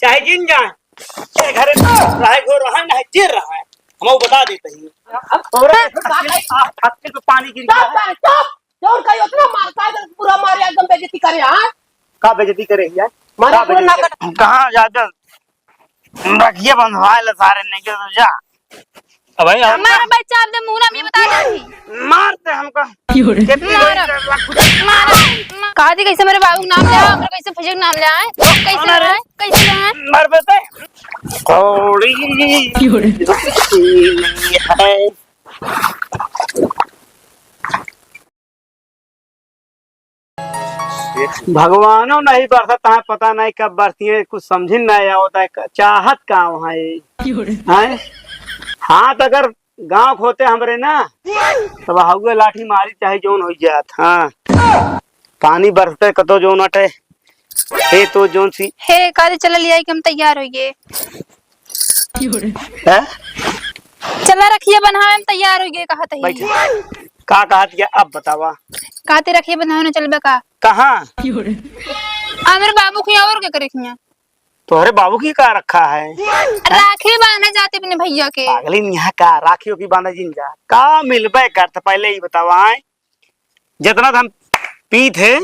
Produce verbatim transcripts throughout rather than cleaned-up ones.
चाहे जिन जाए, चाहे घरे रहे, घोर रहे, ना जे रहे, हम वो बता देते हैं। अब तोरे हाँ। अक्ल, अक्ल पे पानी गिर गया चुप है। कर, चुप। जौन कही उतना मारता है, पूरा मारे, एकदम बेइज्जती करे, हाँ? का बेइज्जती करे हिया? मारे का पूरा बेइज्जती नाक करे? कहाँ जाते? रखिए बंधवाए ले सारे, नहीं के तो जा। अब भाई, अब हमारा बच्चा आपने मुंह ना में बता दे। मार दे हमका। क्यों रे? कितनी मार। बड़ी कर ला कुछ। मार। कहा थी कैसे मेरे बाबू का नाम ले आए, कैसे फजक नाम ले आए, कैसे कौन है रे? ले आए, कैसे ले आए? मर बे ते। थोड़ी क्यों रे? है। भगवानो नहीं बरसत है, पता नहीं कब बरसिए, कुछ समझिन नहीं आवत है, क-, चाहत का वहाँ ये? हैं? हाथ अगर गाँव क होते हमरे ना, तब हउए लाठी मारी चाहे जौन होइ जात। हाँ, पानी बरसते कतो जौन अटे, हे तो जौन सी हे, काले चला लिया कि हम तैयार होइए। हैं? चला रखिए बन्हावे, हम तैयार होइए, कहत ही। बैठे। का कहत या अब बतावा? कहते रखिए बन्हावे न चलबे का? कहाँ? हमरे बाबू के और के करे किया? तोहरे बाबू की का रखा है? राखी बांधे जाते अपने भैया के। पागलिन यहाँ का राखियों की बांधे जिन जा? का मिलबे करत पहले ही बतावा, आए? जितना तो हम पीत है,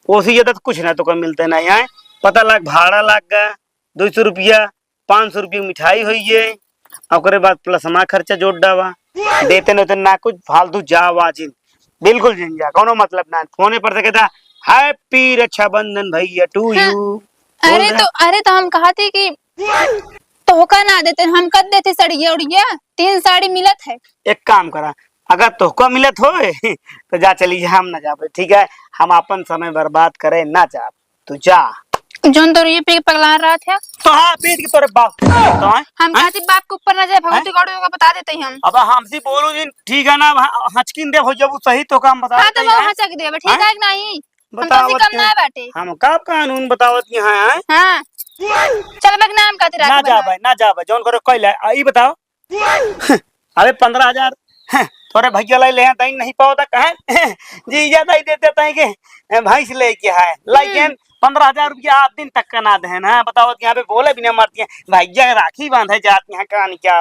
ओसी ज्यादा तो कुछ ना तो कम मिलते नहीं है। पता लाग भाड़ा लाग गया, दो सौ रुपया, पाँच सौ रुपया मिठाई होइए, ओकरे बाद plus हमार खर्चा जोड़ डावा। देते नहीं तो ना कुछ, फालतू जावा जिन, बिल्कुल जिन जा, कौनो मतलब ना। फोने पर से कहता, "Happy रक्षाबंधन भैया to हाँ। You।" बोल अरे दे। तो, अरे तो हम कहा थे कि तोहका ना देते, हम कद देते सड़िया उड़िया, तीन साड़ी मिलत है। एक काम करा, अगर तोहका मिलत होए, तो जा चली, हम ना जाबे, ठीक है? हम अपन समय बर्बाद करे ना जाब, तू जा। जौन तोर ये पी के पगला रहत है। तो हाँ, पीट के तोरे बाप को तो है। हम हैं? कहती बाप के ऊपर ना जाए, भगवती हैं? गौड़ को बता देते ही हम। अब हमसे बोलू जिन, ठीक है ना? अब ह-, हचकिन दे हो जब सही तो काम बता हाँ, तो देते वो हैं। हचक देबे, ठीक हैं? है कि नहीं? हम तो बतावत कम के ना बाटे। हम का कानून बतावत यहाँ है? हाँ। चल बे नाम कहते ना रात बना। जाबे, ना जाबे, जौन करो कैले, आ, ई बताओ। अबे पन्द्रह हजार, हैं, तोरे भैया लाई ले हैं, तई नहीं पावत कहें, जीजा दई देते तई के, ए, भैंस लेके है, लाई के हम्म। पन्द्रह हजार रुपया आज दिन तक का ना देहन, हैं, बताओ कि यहाँ पे बोले बिना मरती हैं, भैया के राखी बांधे जाती हैं, कहानी क्या,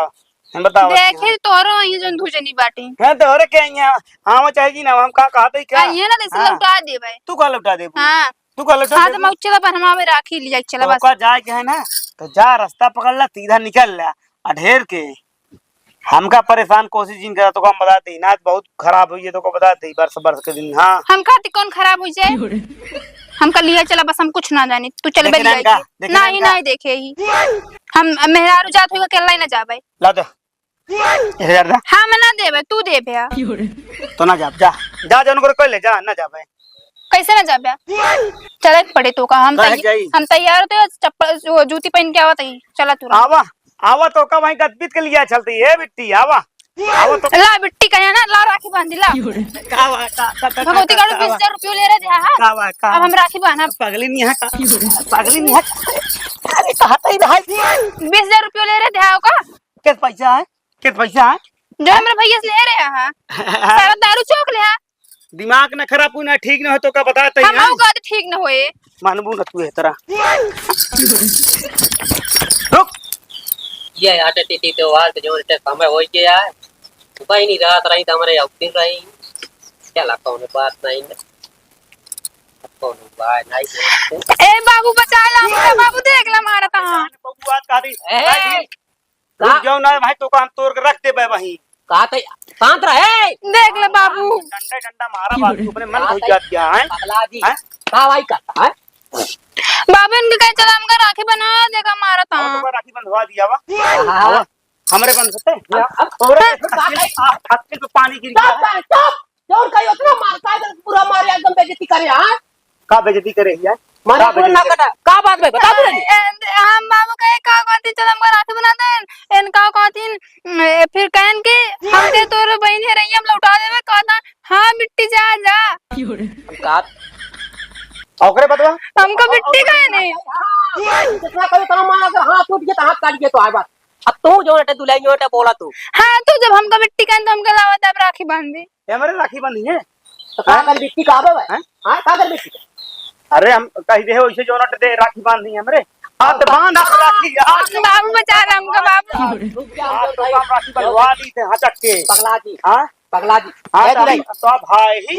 हैं, बताओ देखे कि तोरो ये जौन दू जनी बाटी। हैं, तोरे के यहाँ, हाँ, वो चाहे जी ना, हम का कहते ही क्या? आ, ये ना जैसे हाँ। लौटा देबे। तू का लौटा देबू? हाँ। तू का लौटा हाँ, तो देबू? मैं चला पर हम आवे राखी लिया, चला तो बस। का जाए के है ना, तो जा, रास्ता पकड़ ला, सीधा निकल ला, आ ढेर के हमका परेशान कोशिश जिन करा, तो हम बता दे, ना बहुत खराब हुई है, तो को बता दे, बरस बरस के दिन, हाँ। हमका ती कौन खराब हुई जाए? हमका लिया चला, बस हम कुछ ना जानी, तू चल बे देखे लिया नाम का? के। देखे नाम नहीं, का? नहीं देखे ही। हम मेहरारू जात हुई अकेला ही ना जाबे। ला दे। एक हजार दा। हम ना देबे, तू देबे। तो ना जाब, जा। जा, जा, उनको कोई ले जा, ना जाबे। कैसे ना जाबे? चले के पड़े तो का, हम काहे तैय-, जाई? हम तैयार होते हैं, चप्पल, वो जूती पहन के आवत ही, चला तू रहा। आवा, आवा तो का वहीं गदबित के लिए चलती है बिट्टी, आवा। आवा तो ला बिट्टी का है ना, ला राखी बांधी ला। का वा, का, का, का, भगवती का, गाड़ू का बीस वा? हजार रुपये ले रहे थे, हाँ? का वा, का अब हम वा? राखी बांधा। पगली नहीं है का? पगली नहीं है का? अरे कहा तो ही भाई। बीस हजार रुपये ले रहे थे, हाँ, का? किस पैसा है? कित पैसा है? जो हमरे भैया से ले रहे हैं। सारा दारू चौक ले है। दिमाग ना खराब हो ना, ठीक ना हो तो का बताते हम हैं? आऊ का तो ठीक ना होए। मानबू ना तू है तेरा। रुक। ये आटे तीती त्योहार के जो इतने समय होई के यार, उपाय नहीं रहत रही तो हमरे अउतिन रही। क्या ला कौन बात नहीं ना। कौन बात नहीं। ए बाबू बचा ला हमका, बाबू देख ला मारत हाँ। बबुआ का दी। ए! रुक का? जाओ ना भाई, तो का हम तोड़ के रख देबे वहीं। का ते शांत रहे। देख ले बाबू। डंडा डंडा मारा बाबू, अपने मन का हो ते जात क्या है? पगला जी। हैं? का भाई का, हैं? बाबू इनके कहे चला हमका राखी बना देगा, मारत हाँ। तो राखी बंधवा दिया वा। हाँ, हाँ, हाँ। हमरे बंध सकते हैं? अब, अब तोरे हाँ। हाथ के, हाथ के तो पानी गिर गया है। चुप, चुप। जौन कही उतना मारता है, तो पूरा मारे एकदम बेइज्जती करे, हाँ? का बेइज्जती करे हिया? मारे का पूरा बेइज्जती ना करे? कटा। का बात बे? बता दे रे। ए, हम बाबू कहे का कहती, "चल हमका राखी बना दे।" एन का कहती, ए, फिर कहन कि, "हमके तोर बहिन है रही, हम लौटा देबे।" कहता, "हाँ बिट्टी जा, जा।" का? ओकरे बतवा? हमका बिट्टी कहे नहीं। जितना कही उतना मार, अगर हाथ टूट गया तो हाथ काट गया तो आए बात। अब तू जो अटे दुल्हन जो अटे बोला तू। हाँ, तू जब हमका बिट्टी कहन तो हमका लावा तब राखी बांध दी। ए, हमरे राखी बांधी है। तो का कर बिट्टी का आवे भाई? हैं? हाँ, का कर बिट्टी? अरे, हम कही दे, वैसे जो नट दे, राखी बांधी है हमरे। हाथ बांध, हाथ राखी, हाथ बाबू बचा रहा हमका, बाबू। हाथ तो काम राखी बंधवा दी थे, हटक के। पगला दी। हाँ? पगला दी। हाँ, कह दी तो नहीं। हम तो भाई ही।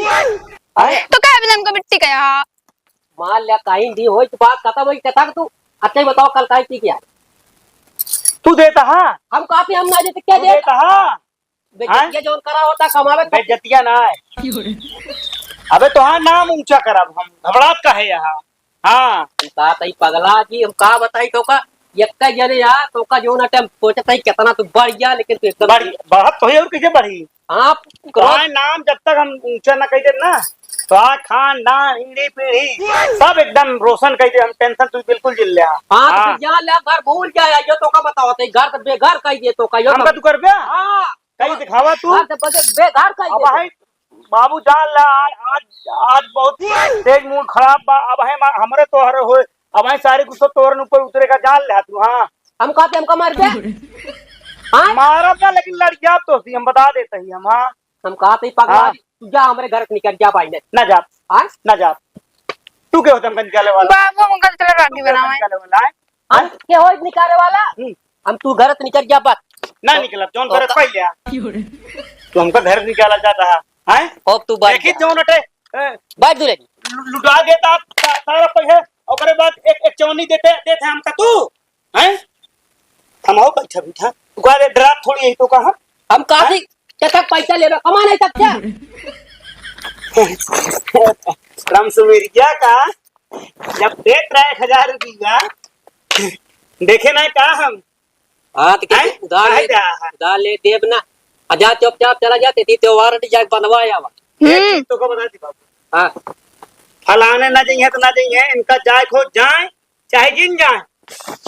हैं? तो कह भी हमको बिट्टी कहा। मान लिया, कहीं दी होई तो बात खत्म होई, कथा तू। अच्छा, ये बताओ, कल काहे की किया? तू देता हा? हम काफी हम ना देते, क्या तू देता? देता हा? बेइज्जतिया हैं? जौन करा होता, कमावे तो। बेइज्जतिया ना है। अबे तोहार नाम ऊंचा करब हम, घबरात काहे यहाँ? हाँ। हम का तई पगला जी, हम का बताई तोका, यक्का जने यार, तोका जौन अटे हम सोचत हई कितना तू बढ़ गया, लेकिन तू एकदम बढ़, बढ़त तो है और कैसे बढ़ी? हाँ, तोहार नाम जब तक हम ऊंचा ना कह देब ना, तोहार खानदान, पीढ़ी, पीढ़ी सब एकदम रोशन कह दे, हम tension तू बिल्कुल जिन ले। हाँ, तो हाँ। फिर जान ले, घर भूल जाए, यो तोका बताओ, तो घर तो बेघर कह दिए तोका, यो हमका तो तू करबे? हाँ। कहीं दिखावा तू। घर तो बगे-, बेघर कह अब दिए है, तोका। बाबू जान ला, आज, आज, आज बहुत तेज mood खराब बा। अब है मा-, हमरे तोहरे होए, अब है सारे गुस्सा तोहरे ऊपर उतरेगा, जान ले तू, हाँ। हम कहते हमका मार दे। हाँ? मारब ना, लेकिन लड़ जाब तो सी, हम बता देते ही हम, हाँ। हम कहते ही पगला हाँ। तू जा हमरे घर से निकल जा भाई ने। ना जाब। हाँ? ना जाब। तू के होत हमका निकाले वाला? बाबू, हमका चला राखी तू के होत बनावे। निकाले वाला है? हम हैं? के होई निकाले वाला? हम्म। हम तू घर से निकल जा बस। ना तो निकलब, जौन तो घर का पहिले आ। तू हमका घर निकाला चाहता है, हैं? अब तू बैठ देखी जा। जौन अटे, ए, बैठ दूल्हे जी। लु-, लुटा देता सा-, सारा पैसा, ओकरे बाद एक, एक चौनी देते, देते हमका तू, हैं? हम आओ बैठा, बैठा। तू का रे, डरा थोड़ी यही तो कहा। हम काफी हैं? चटक पैसा लेबे, कमा नहीं सकते। राम सुमेरिया का जब देत रहा एक हजार रुपया, देखे ना का हम? हाँ, तो क्या हैं? उधार काहे ले, जा? उधार ले देब ना। आ जा, चुपचाप चला जा, तेती त्योहार हट जाए, बनवा आवा। हम्म। एक चीज तो को बता दी बाबू। हाँ। फलाने ना जइहे तो ना जइहे, इनका जाए खो जाए, चाहे जिन जाए।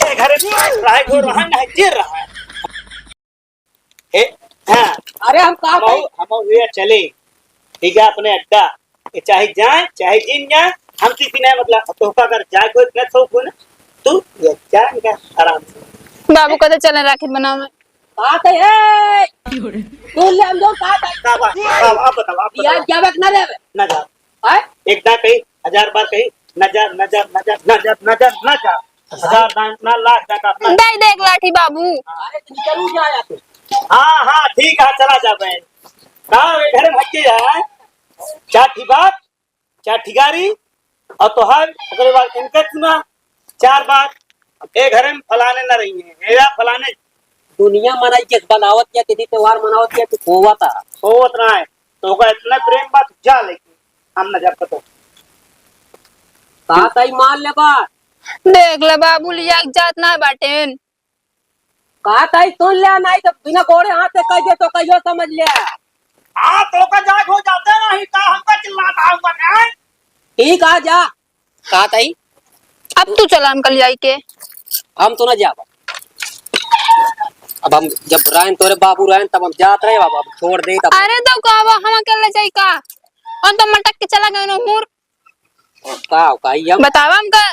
ये घरे रहे खो रहा, ना जिन रहा। ए, हाँ। अरे हम का हम कही? हम हुए चले, ठीक है, अपने अड्डा। ये चाहे जाए, चाहे जिन जाए, हम किसी नहीं मतलब, अब तोहका अगर जाए कोई इतना शौक हो ना, तू ये जा इनका आराम से। बाबू कहते चले राखी बनावे। बात है, ए! तू ले हम जो बात है। का बात? का बात? आप बताओ, आप यार, बताओ। जावे कि ना जावे? ना जा। हैं? एक ना कही, हजार बार कही, ना जा, ना जा, ना जा। हजार दान ना, लाख दान अपना। दे दे एक लाठी बाबू। अरे, तू जरूर जा, जा तू। हाँ, हाँ, ठीक है, चला जा बहन। का, ये घर में हट के जा, हैं? चार ठी बात, चार ठी गारी, और तोहार, ओकरे बाद इनका सुना, चार बात, ए घर में फलाने ना रही है, मेरा फलाने। दुनिया मनई के बनावत या तिथि त्योहार मनावत या तू खोवत आ। खोवत ना है, तो ओका इतना प्रेम बात जा लेके हम ना जब पता। का तई मान ले बा। देख ले बाबू, लिया के जात ना बाटेन। का तई सुन ले, नहीं तो बिना गोड़े हाथ से कह दे तो कहियो समझ ले। हाँ, तो का जाग हो जाते नहीं, का हमका चिल्लाता हुआ है? ठीक आ जा। का तई? अब तू चला हमका लियाई के। हम तो ना जाब। अब हम जब रहन तोरे बाबू रहन तब हम जात रहे, अब, अब छोड़ दे तब। अरे तो का बा, हम अकेले जाई का? हम तो मटक के चला गए ना हुर। का, का ई हम बतावा हमका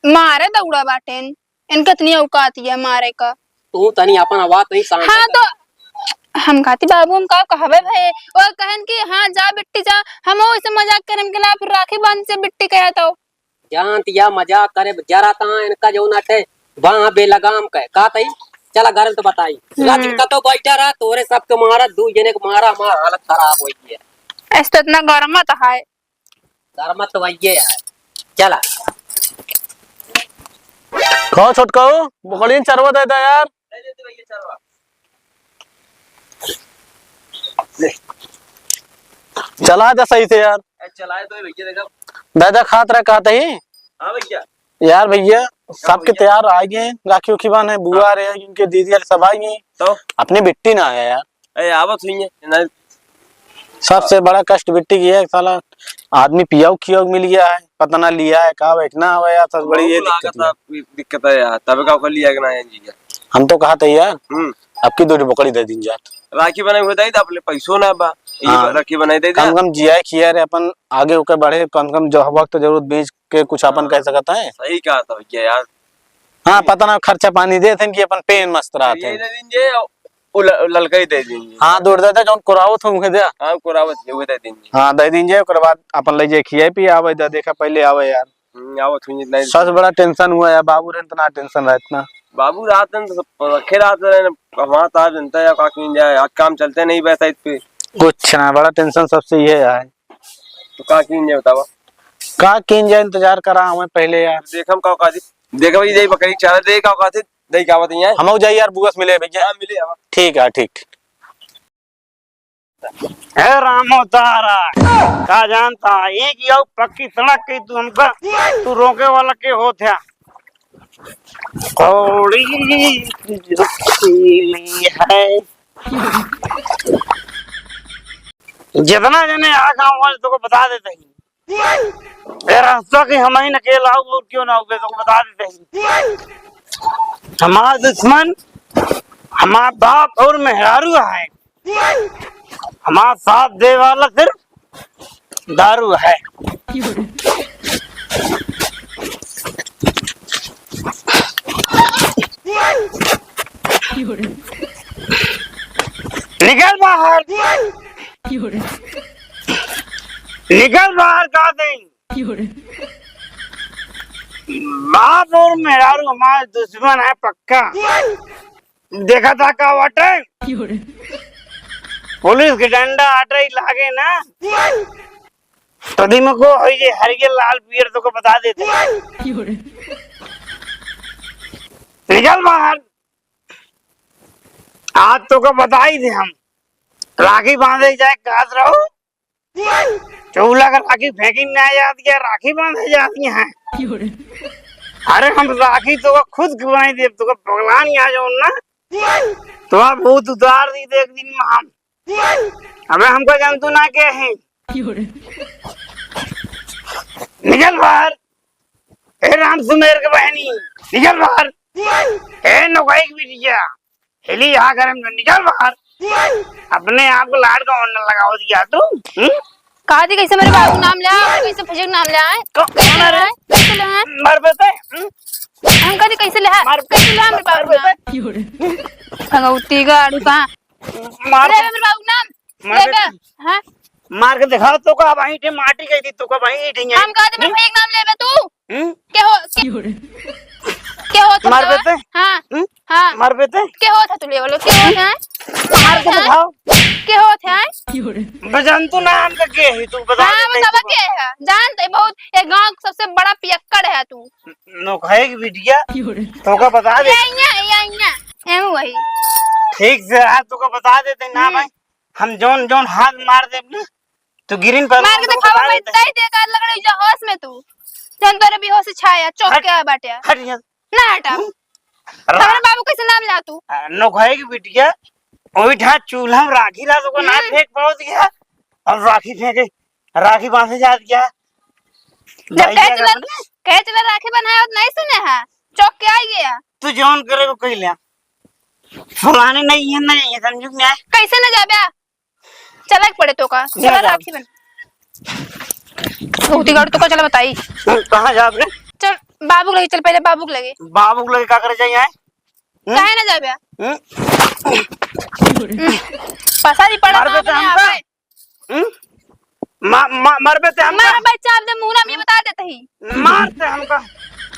मारे दौड़ा बाटेन। इनका इतनी औकात है मारे का। तू तनी अपन आवाज तनी शांत हाँ कर। तो हम कहती बाबू हम का कहबे भाई, वो कहन कि हाँ जा बिट्टी जा, हम ओइसे मजाक करम के ला फिर राखी बांध से बिट्टी कहा तो। जानत या मजाक करे जरा ता इनका जो नाटे वहाँ बेलगाम के का तई। चला घर में तो बताई। हम्म। रात कतो बैठा रहा तोरे सबके मारा दू जने के मारा हमार हालत खराब हो गई है। ऐसे तो इतना गर्मा तो है। गर्मा तो वही है। चला। कहो छोटकाऊ, बकरियन चरवा दे दे यार। चला दे सही से यार। ए, चलाए तो भैया देखा। दादा खात रहा कहते ही। हाँ भैया। यार भैया, सबके भैया? तैयार आ गए, राखी उखी बांधे, बुआ हाँ। रहे, इनके दीदी वाले सब आ गए। तो? अपनी बिट्टी ना आया यार। ए, आवत हुई है, ना। सबसे बड़ा कष्ट बिट्टी की है, साला आदमी पियाऊ खियाऊ मिल गया है, पता ना लिया है, का बैठना आवे यार, सबसे बड़ी ये बहुत दिक्कत लागत है। है, दिक्कत है यार, तबे का ओकर लिया के ना है जी यार। हम तो कहा था यार, हम्म। अब की दो ठो बकरी दे दीन जात। राखी बनाई हुए दे दे, अपने पैसों ना बा, ये हाँ। राखी बनाई दे दे। कम कम जिया खिया रे अपन, आगे ओकर बढ़े, कम कम जो वक्त जरूरत बीच के कुछ अपन हाँ। कह सकता है। सही कहा था भैया यार। हाँ, पता ना खर्चा पानी देत हैं कि अपन पेन मस्त रहत ये हैं। दे दीजिए, वो ल-, ललका ही दे दीजिए। हाँ, दूर दादा, जौन कोरावत हो, उहे दे। हाँ, कोरावत है, वो दे दीजिए। हाँ, दे दीजिए, ओकर बाद अपन ले जाए, खियाए पिए आवे, दा, देखा, पहले आवे यार। हम्म, आवत हुई नहीं। सबसे बड़ा tension हुआ है, बाबू रहन तो ना tension रहत ना। बाबू रहत हैं तो सब रखे रहत हैं, हमारा तो आज जनता है, का कीन जाए, आज काम चलते नहीं वैसा इस पे। कुछ ना, बड़ा tension सबसे ये है। तो का कीन जाए बतावा? का कीन जाए, इंतजार करा हमें पहले यार। देख हम का औकात है, देख भाई, यही बकरी चारा दे का औकात है, नहीं का बात नहीं है। हम जाए यार, बुआ से मिले भैया। हाँ, मिले अब। ठीक है, ठीक, ठीक। हे रामो तारा, का जानता है, एक यौ पक्की सड़क की तू हमका, तू रोके वाला के होत है? कौड़ी रसीली है। जितना जने आ गाँव वाले तोको बता देते हैं। ए रास्ता के हम ही अकेला हो और क्यों ना हो, तोको बता देते हैं। हमार दुश्मन हमार बाप और मेहरारू है। हमार साथ दे वाला सिर्फ दारू है। निकल बाहर। निकल बाहर, कहा दे। बाप और मेहरारू हमारे दुश्मन है पक्का। देखा था का बाटे? पुलिस के डंडा आटे लागे ना, तो दिमागो होई जे हरियर लाल पियर तोको बता देते। निकल बाहर, आज तोको बता ही दे हम। राखी बांधे जाए काज रहो, चूल्हा का राखी फेंकी ना जाती है, राखी बांधे जाती है। अरे हम राखी तोको खुद खिलाई देब, तोको पगलान यहाँ जो ना, तो आप बहुत उतार दी थे एक दिन में हम। अबे हमको जान तू ना के है। निकल बाहर। ए राम सुमेर के बहनी, निकल बाहर। ए नौकरी की बिटिया, हेली यहाँ घर में, निकल बाहर। अपने आप को लाड का ऑनर लगाओ दिया तू, हम्म? कहा थी कैसे मेरे बाबू नाम ले आए, कैसे फजक नाम ले आए? को-, कैसे कौन है ले रे? आए? कैसे ले आए? मर बेटे, हम्म? हम कहा थी कैसे ले आए? मर, कैसे ले आए मेरे मर बाबू नाम? बेटे। भगवती गाड़ू कहाँ? मार ले दे। मेरे बाबू नाम। मार ले दे। बे। हाँ? मार के दिखाओ तोका, अब ईंटे माटी गई थी, तोका अब ईंट ही है। हम कहा थी मेरे हम्म? भैया का नाम ले बे तू। हम्म? के हो, के, के हो तुम मार लोग? बेटे? हाँ, हम्म? हाँ। मार बेटे? के हो था तू ले बोलो, के हो था? मार के हाँ? दिखाओ। के हो था? बजान तू ना हमका के है, तू बता हाँ, दे, बतावा तू के है? जानते बहुत, ये गांव का सबसे बड़ा पियक्कड़ है तू। नोखई की बिटिया, तोका बता दे। या, या, या, या, एम वही। ठीक से आज तोका बता देते ना हम्म। भाई, हम जौन, जौन हाथ मार देब ना, तो गिरिन पर मार के तो दिखावा बता भाई, देते। दे दे का लगड़े जो होश में तू। जन तोरे बेहोश छाया, चौक हट, के बाटे। हट यहाँ। ना हटा। हम्म। रा-, हमारे बाबू कैसे नाम ला तू? आ, नोखई की बिटिया, ओही ठा चूल्हा में राखी ला, तोको ना हम्म। फेंक पाओ दिया। अब राखी फेंके, राखी बांधे जात गया। जब भाई कहे क्या चला, करबे? कहे चला राखी बंधाए होत नहीं सुने है, चौक के आ गया। तू जौन करे को कही ले। फलाने नहीं है, नहीं है, समझू कि नहीं? कैसे न जाबे? चला के पड़े तोका, नहीं चला जाब। राखी बन। बहुत ही गाड़ी तोका चला बताई। कहाँ जाब रे? चल बाबू के लगे, चल पहले बाबू के लगे। बाबू के लगे का करे जाइए? हम्म? काहे न जाबे? हम्म? हम्म, पसारी पड़ा मार बा बेटा अपने हमका। आप। हम्म? मा-, मा-, मरबे ते हमका? मार बच्चा, आप दे मुंह ना, हम ये बता देते ही। मार ते हमका।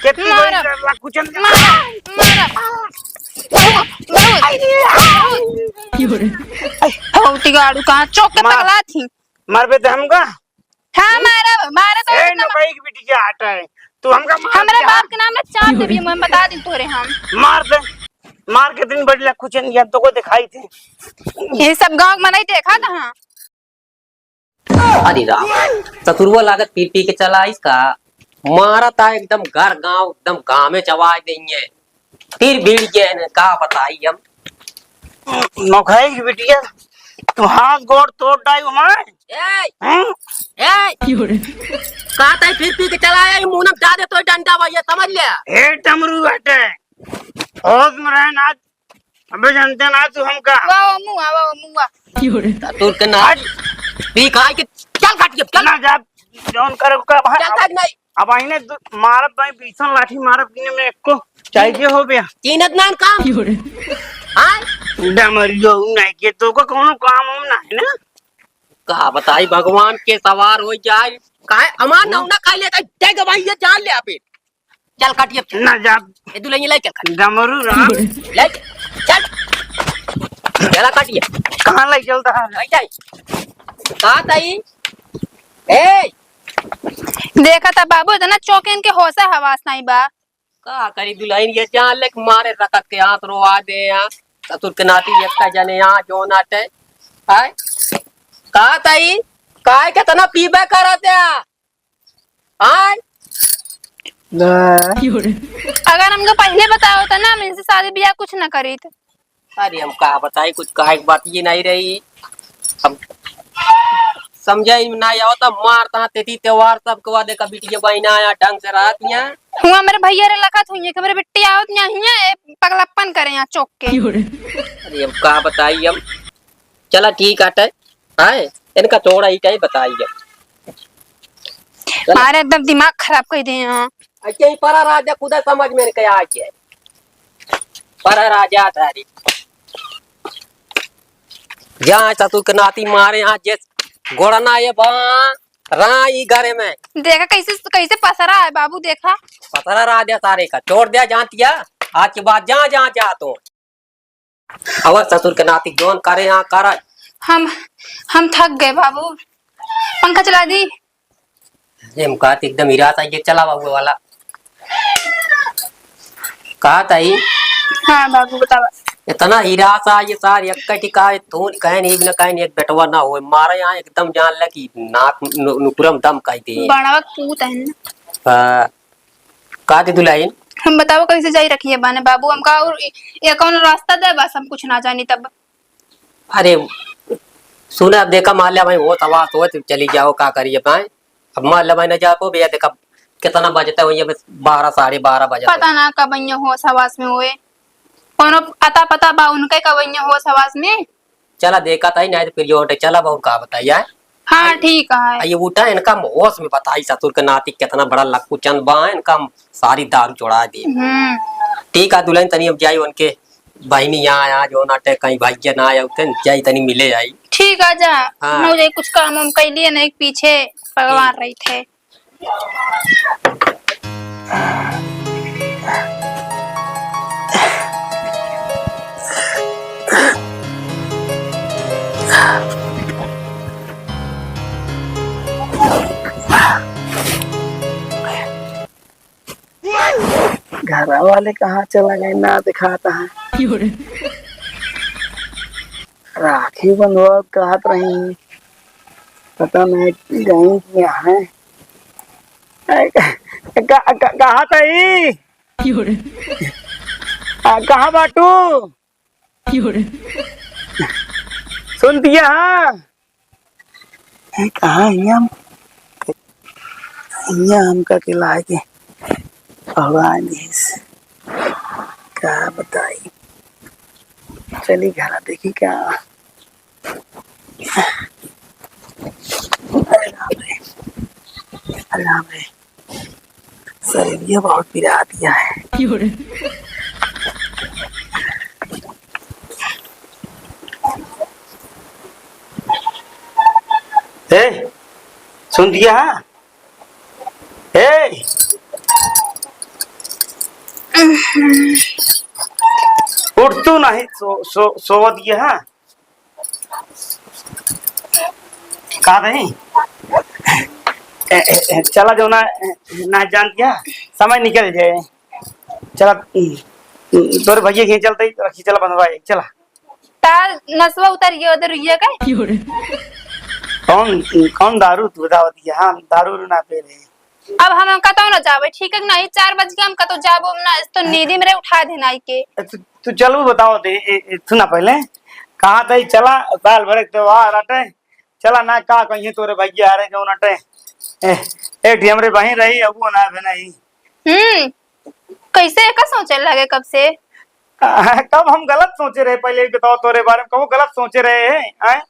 कितनी मार। बड़ी कर ला, कुचन दे। मार, मार। बहुत, बहुत। बहुत। हौती गाड़ू कहाँ चौक के मार। पगला थी। मरबे ते हमका? हाँ, मारा, मारा तो ए, इतना नौकरी की बिटिया हटा है। तू हमका मार हमरे दे। बाप के नाम ना चाप देबी, हम बता दी तोरे हम। मार दे। मार के दिन बड़ी ला कुचन दिया, तोको दिखाई थे। ये सब गाँव में नहीं देखा था, हाँ। अरे राम, ससुरवा लागत पी पी के चला इसका, मारत आ एकदम घर गांव, एकदम गांव में चवाय देंगे। फिर भीड़ के है, का बताई हम। नौखई की बिटिया, तू हाथ गोड़ तोड़ डाई हमारे। ए, हैं? ए, का ताई फिर पी के चला आया, ये मुंह में डाल दे तो डंडा भैया, समझ ले। ए डमरू बेटे, होश में रहे ना, अबे जानते ना तू हमका। वाह, वाह, मुआ, वाह, वाह, मुआ। तू के ना आज पी खाए के चल काट के, चल। ना जा, जौन करे का भाई। चल काट नहीं। अब आईने दु-, मारब भाई, बीसन लाठी मारब किने में एको चाहिए हो बे। कीनत नान काम। हाँ? डमरियो नहीं के तोको कोनो काम हम ना है ना। का बताई, भगवान के सवार हो जाए। काहे? अमार ना, ना खाई लेता, दे गवाही ये जान ले आप। चल काटिए, चल। ना जा। ए दुलहिन ले चल काट। डमरू राम। ले चल। चल। चला काटिए। कहाँ ले चलता है? ले जाए। कहाँ ताई? ए! देखा था बाबू, इतना चौके इनके होशे हवास नहीं बा। का करी दुलहिन, ये जान ले कि मारे रकत के हाथ रोवा दे यहाँ। ससुर के नाती एक का जने यहाँ जो नाटे। आय? का ताई? काय केतना पीबे करत है? आय? अगर हमके पहिले बताओ त ना, हम इनसे शादी ब्याह कुछ न करीत। अरे हम का बताई, कुछ कहे के बात ये नहीं रही। अब समझे में ना आओ त मार तहाँ तेती त्योहार सब के बाद एक बिटिया बहिना आया ढंग से रहत यहाँ। हुआ मेरे भैया रे लखत हुई है कि मेरे बिट्टी आवत यहाँ हिया, ए, पगलप्पन करे यहाँ चौक के। अरे हम का बताई हम। चला ठीक आटे, आए, इनका थोड़ा ही टाइम बताई हम। चला। मारे एकदम दिमाग खराब कर दे यहाँ। अच्छा, ये परा राजा खुदा समझ में नहीं आया है। परा राजा थारी। जहाँ ससुर के नाती मारे, यहाँ जे गोड़ना ये बा, रहा ई घरे में। देखा कैसे, कैसे पसरा है बाबू, देखा। पसरा राजा सारे का, छोड़ दिया जानतिया, आज के बाद जहाँ, जहाँ जा तो। अवर ससुर के नाती जौन करे, हाँ, करा। हम, हम थक गए बाबू, पंखा चला दी। अरे, हम कहत एकदम हिरास आई, ये चला बाबू वाला। कहत आई। हाँ बाबू, बतावा। इतना हिरास आई, ये सार एक टिका है, तू कहे नहीं, न कहे नहीं, एक बेटवा ना हो, मारे यहाँ एकदम जान ले कि नाक नु-, नुपुरम दम कह दे। बड़वा पूत है ना। हाँ। का दे दुलहिन? हम बताओ कैसे जाई रखिए बाने बाबू, हमका और ए-, ये कौन रास्ता दे, बस हम कुछ ना जानी तब। अरे, सुने, अब देखा, मान लिया भाई, होश हवास होत चली जाओ, का करिए भाई? अब मान लिया भाई, ना जा पाओ भैया, देखा, कितना बजता है, वही अब बारह, साढ़े बारह बजता है। पता ना कब ये होश हवास में हुए, कोनो अता पता बा उनके कब ये होश हवास में। चला देखा ताई, नहीं तो फिर ये उठे, चला बहू का बताई, आए? हाँ, ठीक है। आ, ये उठा, इनका होश में बताई, ससुर के नाती कितना बड़ा लक्कू चंद बा, इनका सारी दारू चढ़ा दी। हम्म। ठीक है दुलहिन, तनी अब जाई उनके बहिनी यहाँ, यहाँ जो नाटे कहीं भैया ना आए, उठे जाई तनी मिले आई। ठीक है, जा। हाँ। मुझे कुछ काम हम कर लिए नहीं, पीछे पगवार ठीक। रही थे। घरा वाले कहाँ चला गए, ना दिखाता है। क्यों रे? राखी बंधवा कहत रही, पता नहीं गई कि यहाँ है। ए, क-, क-, क-, कहाँ तई? क्यों रे? आ, कहाँ बाटू? क्यों रे? सुन दिया, हाँ? ए, कहाँ हियाँ हम, हियाँ हमका के लाए के भगवान जी से का बताई। चली घरा देखी का। अरे राम रे, अरे राम रे, शरीर ये बहुत पिरा दिया है। क्यों रे? ए, सुन दिया, हाँ? ए, उठ तू नहीं, सो, सो, सोवत ये, हाँ? का रही? ए, ए, ए, चला जो ना, ए, ना जान दिया, समय निकल जाए। चला, तोरे भैया के चलते ही रखी, चला बंधवाए, चला। तार नसवा उतर गया उधर रुइया के। कौन, कौन दारू तू बतावत है? हम दारू उरू ना पी रहे। अब हम कतौ ना जाबे, ठीक है कि नहीं? चार बज के हम कतौ जाबो ना, तो नींदी में उठा देना आई के। ए, तू, तू चलू बताओ दे, ए, ए, सुना पहले, कहाँ तई चला, साल भर के त्योहार अटे, चला ना का कहिए तोरे भैया आ रहे जौन अटे, ए, एक ठी हमरे बहिन रही, अब वो ना भी नहीं। हम्म, कैसे एका सोचे लगे कब से? कब हम गलत सोचे रहे, पहले ही बताओ तोरे बारे में, कब गलत सोचे रहे हैं, हैं?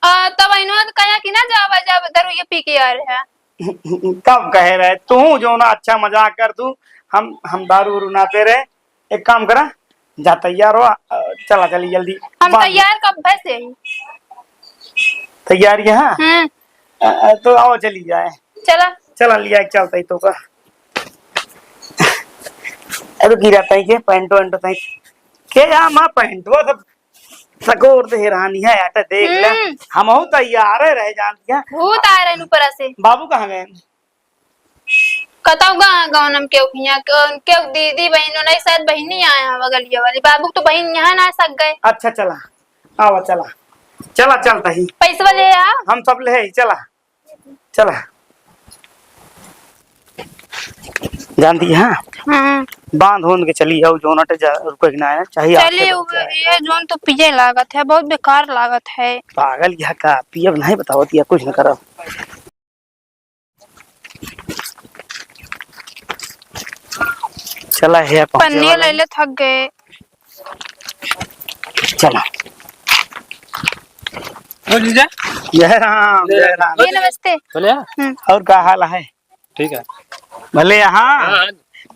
आ, तब इन्होंने कहा कि ना जावा, जब दारू ये पी के आ रहे हैं। कब कहे रहे तू जो ना अच्छा मजाक कर तू, हम, हम दारू उरू ना पी रहे। एक काम करा, जा तैयार हो, अ, चला चली जल्दी। हम बांध। तैयार कब से ही। तैयार यहाँ? हम्म। अ, अ, तो आओ चली जाए। चला। चला, लिया के चलता ही तो का। अरे गिरा तई के पैंटो वैंटो तई के, या माँ पैंटो सब सकोर दे रानी है, आटा देख ले। हम्म। हमहू तैयार है रह जान दिया। भूत आ रहे ऊपर से। बाबू कहाँ गए? कतौ गा-, गौनम केहू हियाँ, केहू, केहू दीदी बहिनो नहीं, शायद बहिनी आया है बगलिया वाली। बाबू तो बहिन यहाँ ना सक गए। अच्छा, चला, आवा, चला, चला, चलता ही। पैसवा ले आ। हम सब ले आई, चला, चला। जानती है? हाँ। बांध होन के चली आओ, जोन अटे जा, रुके के ना है, चाहिए आपसे चलिए, बच्चा है। ये जोन तो पिए लागत है, बहुत बेकार लागत है। पागल यहाँ का, पियब नहीं बतावत या कुछ न करब। चला है, पहुँचे पन्नी वाला ले है। ले थक गए। चला। ओ जीजा। जय राम, जय राम। ये नमस्ते। बोले? हम्म। और का हाल है? ठीक है। भले यहाँ? हाँ, हाँ।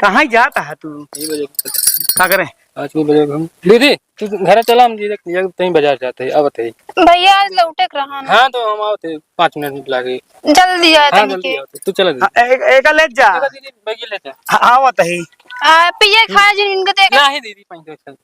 कहाँ जाता है तू? यही बजे। का करे? पाँच बजे हम। दीदी, तू घरे चला, हम जीजा, जीजा कहीं बाजार जाते हैं, अब बताइए। भैया, आज लौटे के रहा ना। हाँ, तो हम आवत है, पाँच मिनट लागे। जल्दी आए हाँ, तनी जल्दी के। आवत है। तू चला दीदी। हाँ, एक, एक ले जा। चला दीदी, बैगी ले जा। हाँ, आवत है। आ, पिए खाए जिन इनके देख। नहीं दीदी, पानी तो चल।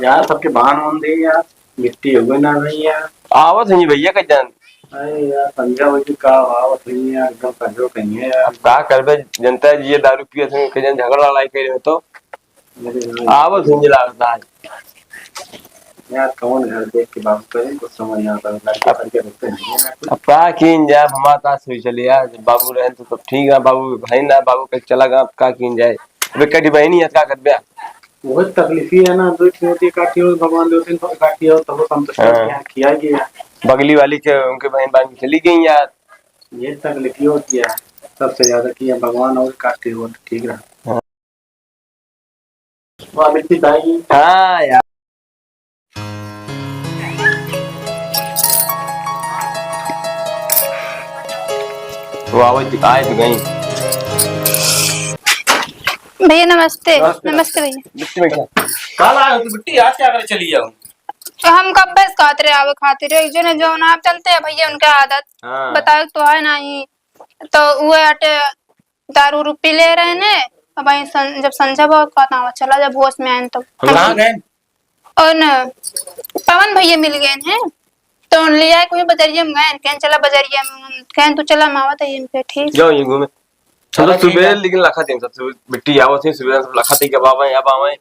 यार, सबके बांध होन दे यार, मिट्टी हो गई ना भाई यार। आवत है भैया, कहीं जान। अरे यार, पंजा हो जी का, आवत है यार, एकदम पंजो कहीं है यार। अब का करबे, जनता है, ये दारू पिए थे, कहीं जान झगड़ा लड़ाई करे हो तो। अरे यार। आवत है, मुझे लगता है। यार, कौन घर देख के बाबू करे, कुछ समझ ना आता, लड़के अब फड़के रुकते नहीं है ना कुछ। अब का कीन जाए, अब हमारे पास हुई चले यार, जब बाबू रहे तो सब ठीक है, बाबू भाई ना, बाबू कहीं चला गया, अब का कीन जाए, अब एक कटी बहनी है, का करबे? वही तकलीफ ही है ना, दो ठो होती काटी हो, भगवान दो तीन ठो काटी हो, तब संतुष्ट हाँ। होते हैं, किया गया। बगली वाली के, उनके बहन बान चली गई यार। ये तकलीफ ही होती है, सबसे ज्यादा कि ये भगवान और काटी हो, तो ठीक रहा। हाँ। वाह, मिट्टी भाई। हाँ यार। वो आवे तो आए तो गई। भैया नमस्ते। नमस्ते। नमस्ते भैया। बिट्टी में क्या? कल आए हो तो बिट्टी, आज क्या करे चली जाओ? तो हम कब बस कहत रहे आवे खातिर, एक जने जौन आप चलते हैं भैया, उनका आदत हाँ। बतावे तो है नहीं, तो वो अटे दारू उरू पी ले रहे ने। अब आई सं-, जब संझा बहुत कहता हूँ, चला जब होश में आए तो हम कहाँ गए? और न, पवन भैया मिल गए हैं, तो ले आए कोई बजरिया में गए, कहन चला बजरिया में, कहन तू चला मावा तो इनके ठीक। जाओ ये घूमे। चलो चलो ठीक सुबह है। लेकिन लखा दिन सब सुबह बिट्टी आवत है, सुबह सब लखा दिन के बाबा यहाँ बाबा।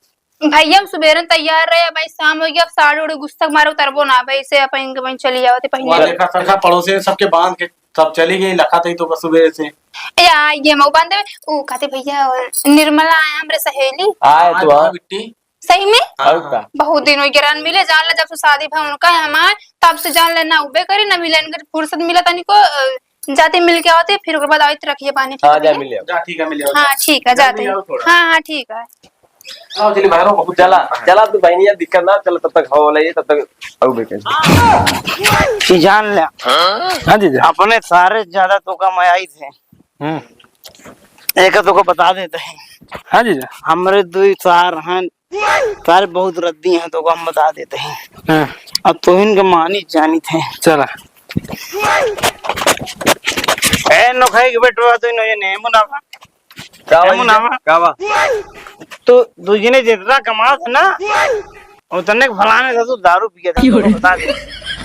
भैया हम सुबेरन तैयार रहे, भाई शाम हो गया, अब साड़ी उड़ी गुस्सा मारे उतरबो ना, भाई से अपन इनके वहीं चली जावत है वो पहले। देखा, देखा, पड़ोसी सबके बांध के सब चली गई, लखा तई तो बस सुबह से। ए, आ, ये मऊ बांधे, ऊ कहते भैया, निर्मला आया हमरे सहेली। आए आज तो हाँ आ। बिट्टी। सही में? और का? बहुत दिन हो गया रहन मिले, जान ले जब से शादी भा उनका है हमार, तब से जान ले ना उबे करे, ना मिले, इनके फुर्सत मिला तनी को, अ, जाते मिल के आवते, फिर ओकर बाद आवत रखिए पानी, ठीक हाँ, है जा भैया? मिले आओ। जा, ठीक है, मिले आओ। हाँ, ठीक है, जल्दी जाते हैं। आओ थोड़ा। हाँ, हाँ, ठीक है। आओ, चलिए, बाहर हो, बहुत चला, जाम है। चला, तू बहनिया दिक्कत ना, चला, तब तक हवा वाला ये, तब तक आऊ बेटे। ये जान ले। हाँ जीजा। अपने सारे ज्यादा तो कम आई थे। हम्म। एक तो को बता देते हैं। हाँ जीजा। हमरे दुई सार हैं, सारे बहुत रद्दी हैं, तो को हम बता देते हैं। हाँ। अब तो इनके मानी जानी थे। चला। ए, नोखाई के बेटवा, तो इन्होंने नेमू ना बा। का बा एमू जीजा? नाम है? का बा? तो दू जने जितना कमात है ना, उतने के फलाने से तू दारू पिए था, क्यों रे? बता दे।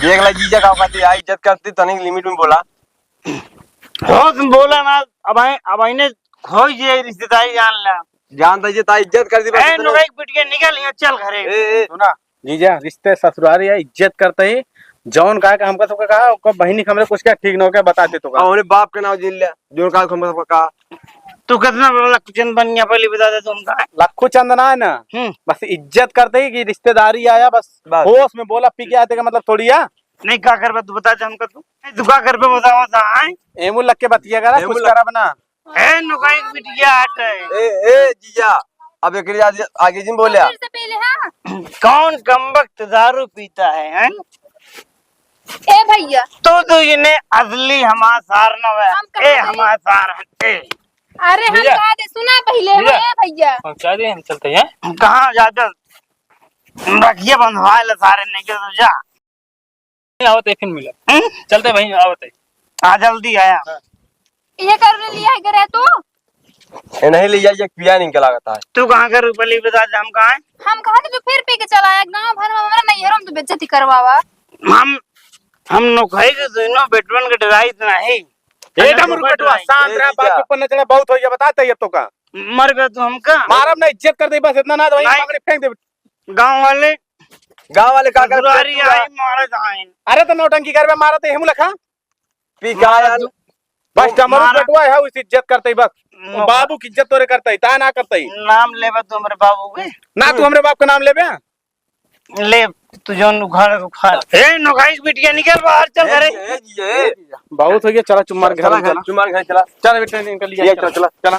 देख ला जीजा का कहती है, इज्जत करती तनिक लिमिट में बोला। हो तुम बोला ना, अब आए, अब आईने खोई जे रिश्तेदारी जान ला। जानता जे ता इज्जत कर दी बस ए, इतने। नुका एक बिटिया निकल यहाँ, चल घरे। ए, ए, सुना। जीजा, रिश्ते ससुरारी है, इज्जत करते ही। जौन कहा कि हमका सबका कहा, ओकर बहिनी के हमरे कुछ क्या ठीक न हो क्या बता दे तो का। हमरे बाप के नाम जिन ले, जौन कहा हमका सबका कहा। तू कितना बड़ा लखचंद बन गया, पहले बता दे तुमका। लखू चंद ना है ना, हम्म। बस इज्जत करते ही कि रिश्तेदारी आया, बस बस। होश में बोला, पी के आते का मतलब थोड़ी है। नहीं, का करबे तू बता दे हमका तू। नहीं, तू का करबे बताओ ता, आए? एमू लग के बतिया करा, एमू कुछ लग- करब ना। ए, नुकाई के बिटिया हटे। ए, ए, जीजा, अब एकरे आगे, आगे जिन बोल्या। फिर से पहले, हाँ। कौन कमबख्त दारू पीता है, हैं? ए भैया। तू तो इन्हें असली हमार सार न है। हम कहाँ ए, गए? हमार सार हटे। अरे हम भैया। कहा दे, सुना पहले, भैया। ए भैया। पहुंचा दे, हम चलते हैं। कहाँ जाते? रखिए बंधवा ले सारे, नहीं के तो जा। आवत है, फिर मिला। हम्म? चलते भाई, आवत है। आ, जल्दी आया। हाँ। ये कर ले लिया है करे तू? ये नहीं ले जाइए, पिया नहीं के लागत है। तू कहाँ का रुपया ले बता दे, हम कहाँ हैं? हम कहाँ थे, तू फिर पी के चला आया। गाँव भर में हमारा नैहरों में तू बेइज्जती करवावा। हम, हम नोखई के दोनों बेटवन के डराई इतना है। ए, हम डमरू नोखई बेटवा, डराई। शांत ए, रहा, जीजा। बात के ऊपर न चढ़ा, बहुत हो गया, बताते ही अब तो का। मर गया तू हमका। मारब ना, इज्जत कर दे बस, इतना ना तो वहीं नहीं। पकड़े फेंक दे। गाँव वाले, गाँव वाले का कर ससुरारी फेंक दूंगा। आई, मारे जाए। अरे तो नौटंकी करबे, मारा तो हमू लखा। पी का मारा यार? तू। बस डमरू मारा। बेटवा है, उस इज्जत करते ही बस। नो। बाबू की इज्जत तोरे करते ही, ता ना करते ही। नाम लेबे तू हमरे बाबू के? ना तू हमरे बाप का नाम लेबे? ले, तू जौन उखाड़, उखाड़। ए, नोखई के बिटिया, निकल बाहर, चल घरे। ए, ए, ए, ए, बहुत हो गया, चला चुम्मा घर चला, चला। चुम्मा घर चला। चल बेटा, इनका लिया, ये चला, चला। चला।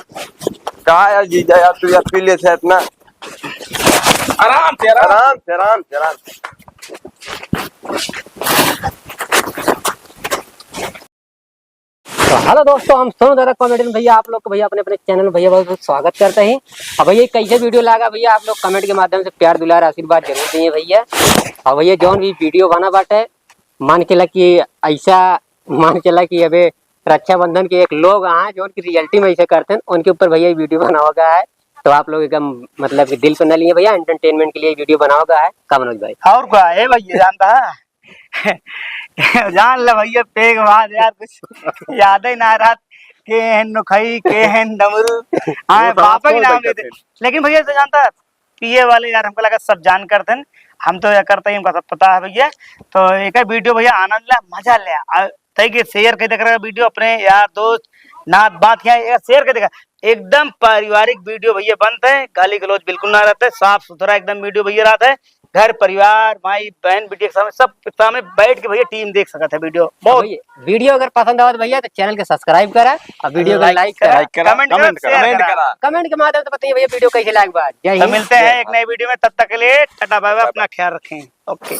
का यार जीजा यार, तू यार पी लेते है इतना। आराम से, आराम। आराम से, आराम से, आराम से। तो हेलो दोस्तों, हम सोनू दादा कॉमेडियन भैया, आप लोग को भैया अपने अपने चैनल में भैया बहुत बहुत स्वागत करते हैं। अब भैया कैसे वीडियो लागा भैया, आप लोग कमेंट के माध्यम से प्यार दुलार आशीर्वाद जरूर दिए भैया। और भैया जौन भी वीडियो बना बाटे, मान के ला कि ऐसा, मान के ला कि अबे रक्षाबंधन के एक लोग हैं जो उनकी रियलिटी में ऐसे करते हैं, उनके ऊपर भैया ये वीडियो बनावा गया है। तो आप लोग एकदम मतलब कि दिल पे न लिए भैया, एंटरटेनमेंट के लिए वीडियो बनावा गया है। का मनोज भाई? और का है भैया, जानता है? जान ले भैया, पेग बाद यार कुछ याद ही ना रहत, के हैं नोखई, के हैं डमरू। हाँ, वो तो बापा आपको के नाम लेते। लेकिन भैया, तो जानता है, पिए वाले यार, हमको लगा सब जान करते हैं, हम तो यह करते ही, हमको सब पता है भैया। तो एक वीडियो भैया, आनंद ले, मजा ले, आ, तय के शेयर कर देख रहा वीडियो अपने यार दोस्त, नात बात क्या है, शेयर कर देगा। एकदम पारिवारिक वीडियो भैया बनते हैं, गाली गलौज बिल्कुल ना रहते, साफ सुथरा एकदम वीडियो भैया रहता है। घर परिवार, माई बहन, बिटिया के सामने, सब के सामने बैठ के भैया टीम देख सकत है वीडियो। बहुत भैया, वीडियो अगर पसंद आवत भैया तो चैनल के सब्सक्राइब करा और वीडियो को लाइक करा, करा, कमेंट करा, कमेंट करा, शेयर करा। कमेंट के माध्यम से बताइए भैया वीडियो कैसे लाग बा। जय तो हिंद, मिलते हैं एक नए वीडियो में, तब तक के लिए टाटा बाय बाय, अपना ख्याल रखें। ओके।